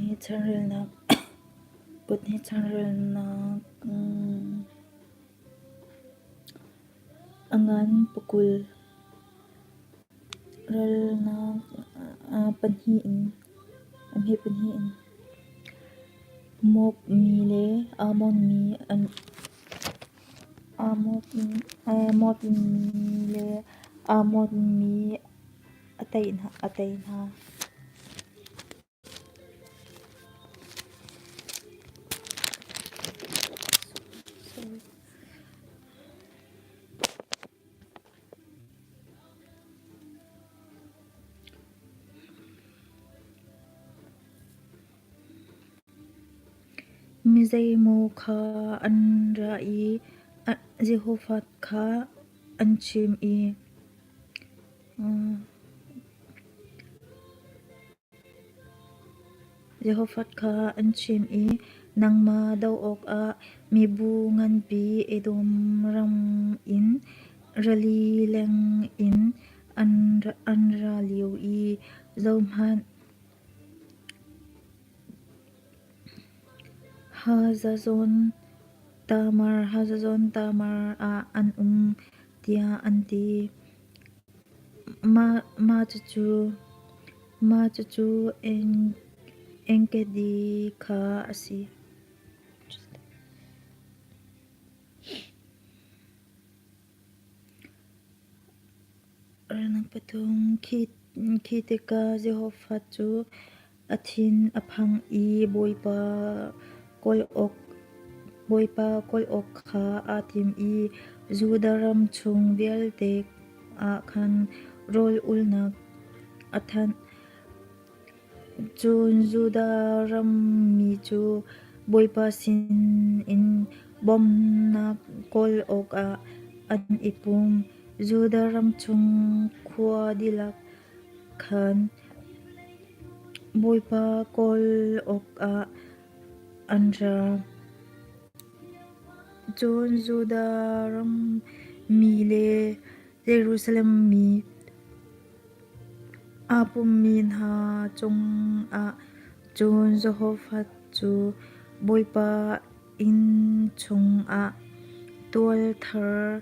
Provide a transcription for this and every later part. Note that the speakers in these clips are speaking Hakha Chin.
Kutni chanrelnak Kutni chanrelnak a ngan pakul relnak pahnih in a hme pahnih in Moab mi le Ammon mi an Moab mi le Ammon mi a tei hna. Mi zeimaw kha an ra i Jehoshaphat kha an chimh i Jehoshaphat kha an chimh i, Nangmah doh awkah mibu nganpi Edom ram in rili leng in an ra lio i zohhmanh, Hazazon Tamar, Hazazon Tamar ah an um, tiah an ti. Mah cucu Engedi kha a si. Khi tikah Jehoshaphat cu a thin a phang i Bawipa kawl awk kha aa tim i Judah ram chung vialte ah khan rawl ulhnak a thanh. Cun Judah ram mi cu Bawipa sinin bawmhnak kawl awkah an i pum. Judah ram chung khua dihlak khan Bawipa kawl awkah an ra. Cun Judah ram mi le Jerusalem mi aa pummi hna cungah cun Jehoshaphat cu Bawipa inn chungah tual thar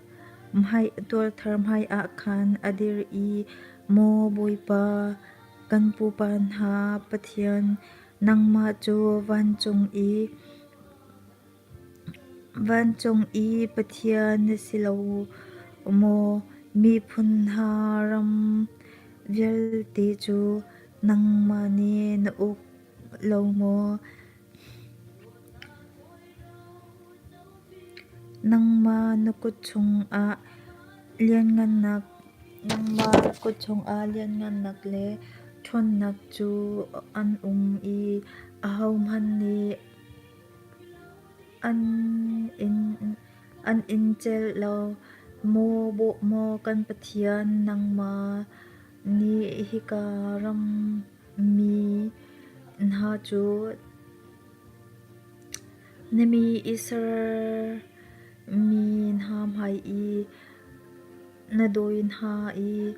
hmaiah khan a dir i, Maw Bawipa, kan pupa hna Pathian, nangmah cu vancung i Pathian na si lo maw? Miphun hna ram vialte cu nangmah nih na uk lo maw? Nangmah na kut chungah lianngannak le ṭhawnnak cu an um i ahohmanh nih an in celh lo. Maw kan Pathian, nangmah nih hika ram mi hna cu na mi Israel mi hna hmai i na dawi hna i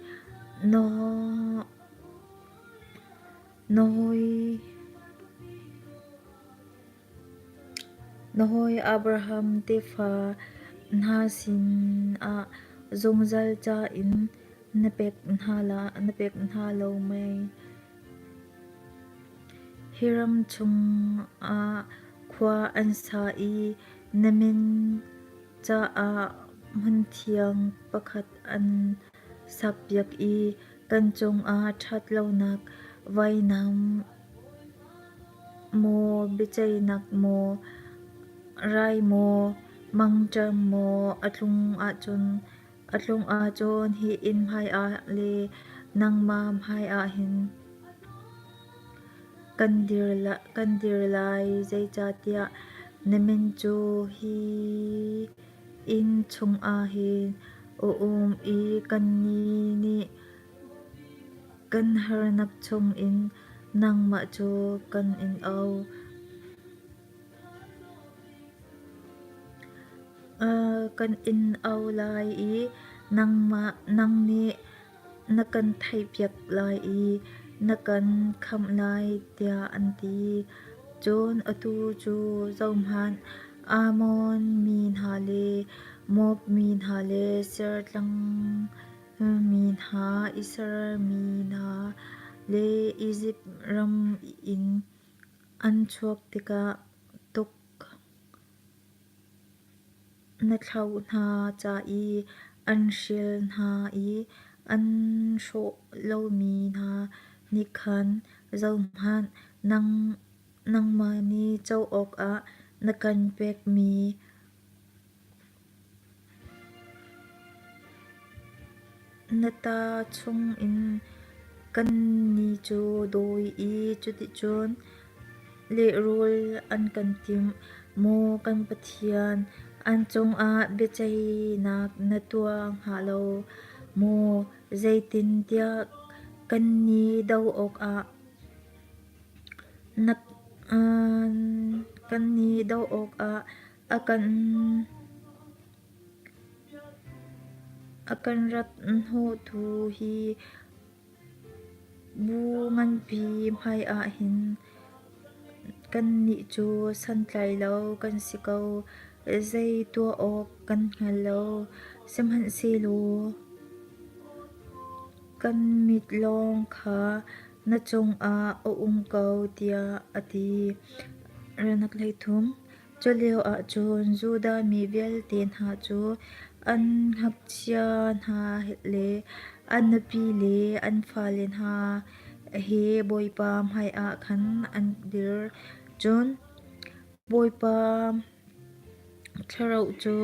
na hawi Abraham tefa hna sinah zungzal ca in na pek hna lo mei? Hi ram chungah khua an sa i na min caah hmunthiang pakhat an sakpiak i kan cungah ṭhat lonak vainam maw, biaceihnak maw, rai maw, mangṭam maw a tlung ahcun hi inn hmaiah le nangmah hmaiah hin kan dir lai, zeicahtiah na min cu hi inn chungah hin a um i kannih nih kan harnak chungin nangmah cu kan in auh. Kan in auh lai i nang nih na kan theihpiak lai i. na kan khamh lai, tiah an ti. Cun atu cu zohhmanh, Ammon mi hna le Moab mi hna le Seir tlang mi hna, Israel mi hna le Izipt ram in an chuak tikah tuk Na thlauh hna ca i an hrial hna i an hrawh lomi hna nih khan, zohhmanh, nangmah nih co awkah na kan pekmi na ta chungin kannih cu dawi i cuticun lehrul an kan timh. Maw kan Pathian, an cungah biaceihnak na tuah hnga lo maw? Zeitintiah kannih doh awkah a kan rat hnawhtu hi bu nganpi hmaiah hin kannih cu santlailo kan si ko, zei tuah awk kan hngal lo. Sihmanhsehlaw kan mit lawng kha na cungah a um ko, tiah a ti. Culio ahcun Judah mi vialte hna cu an ngakchia hna le an nupi le an fale hna he Bawipa hmaiah khan an dir. Cun Bawipa thlarau cu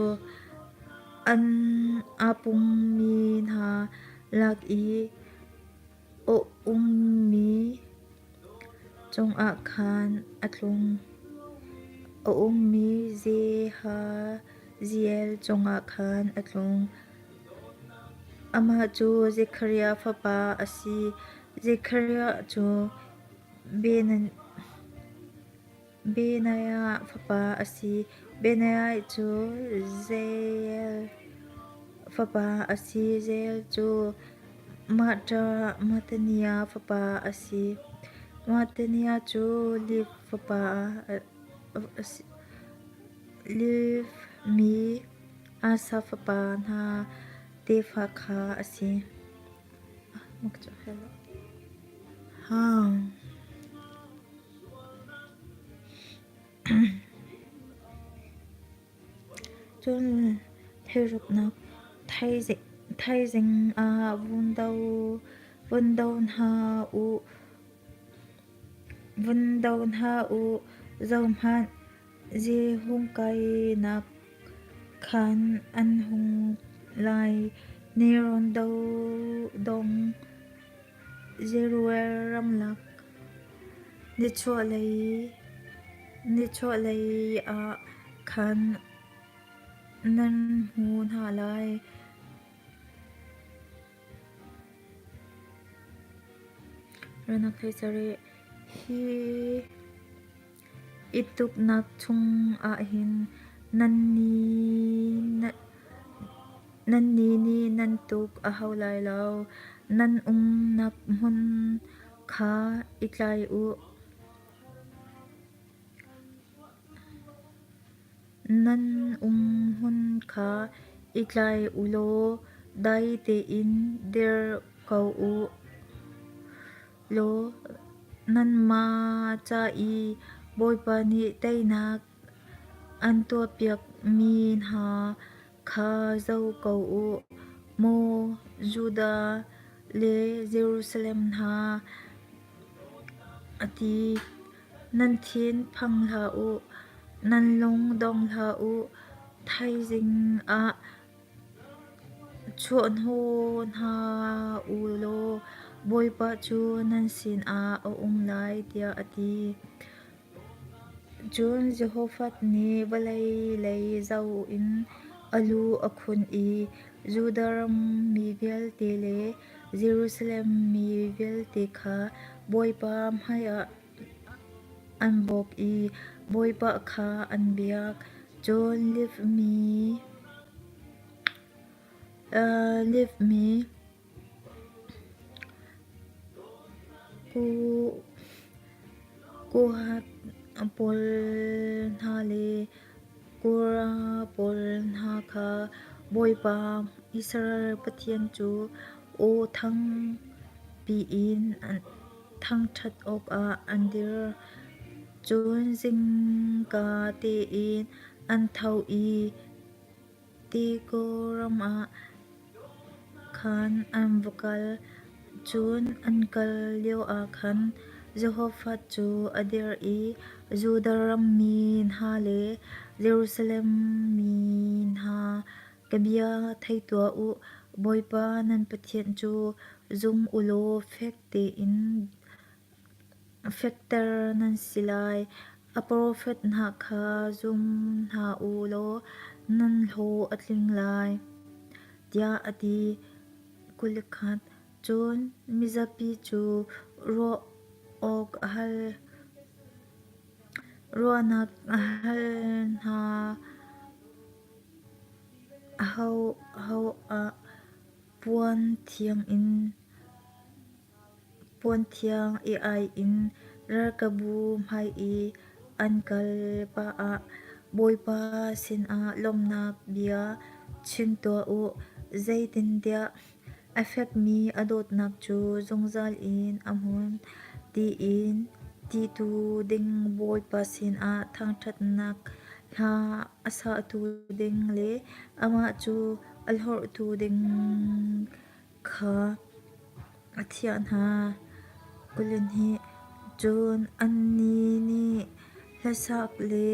aa pummi hna lak i a ummi cungah khan a tlung. A ummi Jehaziel cungah khan a tlung. Amah cu Zekhariah fapa a si. Zekhariah cu Benaiah fapa a si. Benaiah cu Jeiel fapa a si. Jeiel cu Mattaniah fapa a si. Mattaniah cu Levi fapa a si. Levi mi Asaf fapa hna tefa kha a si. Cun theiruknak thaizing ah vun do hna u. Zohhmanh, Jehu kainak khan an hung lai. Nelrawn dong Jeruel ramlak nichuahlei ah khan nan hmu hna lai. Hi i tuknak chungah hin nannih nih nan tuk a hau lai lo. Nan umnak hmun kha i tlai u. Nan umhmun kha i tlai u law dai tein dir ko u law nanmah ca i Bawipa nih teinak an tuahpiakmi hna kha zoh ko u. Maw Judah le Jerusalem hna, a ti. Nan thin phang hlah u, nan lung dong hlah u. Thaizing ah chuahhnawh hna u law Bawipa cu nan sinah a um lai, tiah a ti. Cun Jehoshaphat nih vawlei lei zoh in a lu a khun i Judah ram mi vialte le Jerusalem mi vialte kha Bawipa hmaiah an bawk i Bawipa kha an biak. Cun Levi mi. Kohath pawl hna le Korah pawl hna kha Bawipa Israel Pathian cu aw thang piin thangṭhat awkah an dir. Cun zingka tein an tho i Tekoa ram ah khan an va kal. Cun an kal lioah khan Jehoshaphat cu a dir i Judah ram mi hna le Jerusalem mi hna ka bia thei tuah u. Bawipa nan Pathian cu zum u law fek tein Fekter nan si lai. A profet hna kha zum hna u law nan hlawh a tling lai, tiah a ti. 21 Cun mizapi cu ruahnak a hal hna. Aho ah puan thiang i ai in ralkapbu hmai i an kal pah ah Bawipa sinah lawmhnak bia chim tuah u, zeitintiah a fekmi a dawtnak cu zungzal in a hmun, tiin titu ding Bawipa sinah thangṭhatnak hla a satu ding le amah cu a hlorhtu ding kha a thiah hna. 22 Cun annih nih hlasak le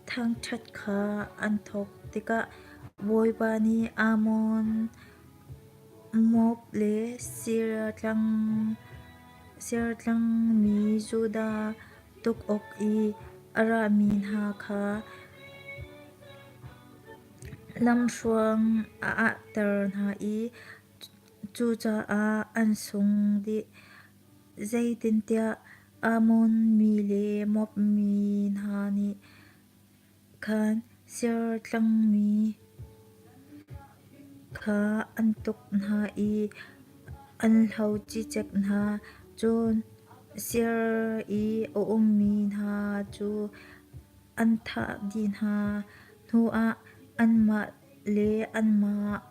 thangṭhat kha an thawk tikah Bawipa nih Ammon, Moab le Siria tlangmi Judah tuk awk i a rami hna kha Lamhruang a ahter hna i cucaah an sung dih. Zeitintiah Ammon mi le Moab mi hna nih khan Seir tlangmi kha an tuk hna i an hlo cicek hna. Cun Seir i a ummi hna cu an thah dih hna hnuah anmah le anmah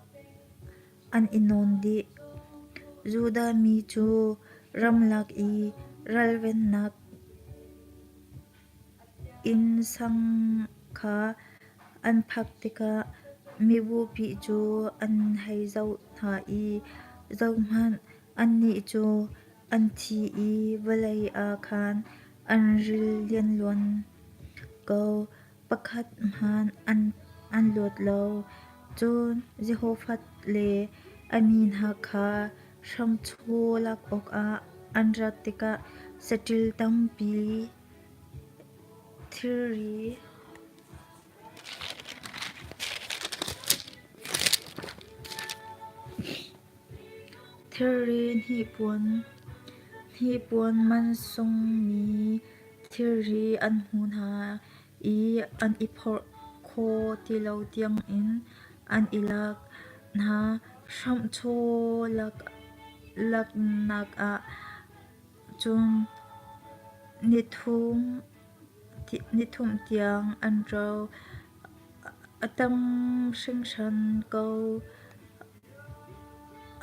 an i nawn dih. Judah mi cu ramlak i ralvennak innsang kha an phak tikah mibupi cu an hei zoh hna i, zohhmanh, annih cu an thi i vawlei ah khan an ril lianluan ko. Pakhat hmanh an luat lo. Cun Jehoshaphat le a mi hna kha hramchaw lak awkah an rat tikah saṭil tampi thilri hnipuan mansungmi thilri an hmu hna i an i phorh khawh ti lo tiangin an i lak hna. Hramhchaw laknak ah cun nithum tiang an ro. A tam hringhran ko.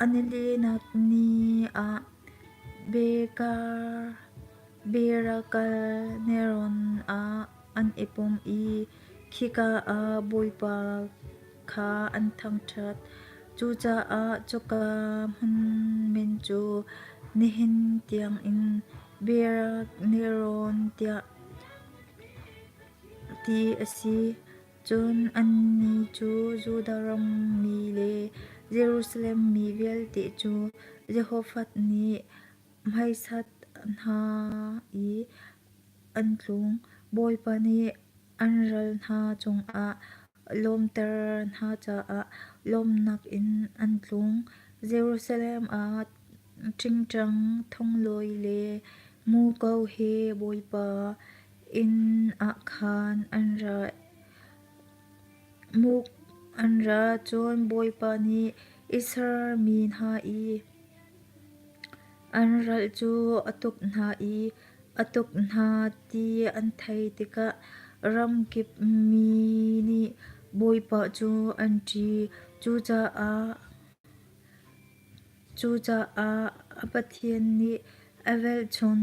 A nilinak ni ah Berakal nelrawn ah an i pum i khika ah Bawipa kha an thangṭhat. Cucaah cuka hmun min cu nihin tiangin Berak nelrawn tiah ti a si. Cun annih cu Judah ram mi le Jerusalem mi vialte cu Jehoshaphat nih hmaisat hna i an tlung. Bawipa nih an ral hna cungah lawmter hna caah lawmhnak in an tlung. Jerusalem ah ṭingṭang thonglawi le muko he Bawipa inn ah khan an ra. An ra cun Bawipa nih Israel mi hna i. An ral cu a tuk hna i a tuk hna ti an theih tikah ramkip mi nih Bawipa cu an ṭih. Cucaah a Pathian nih a velchum.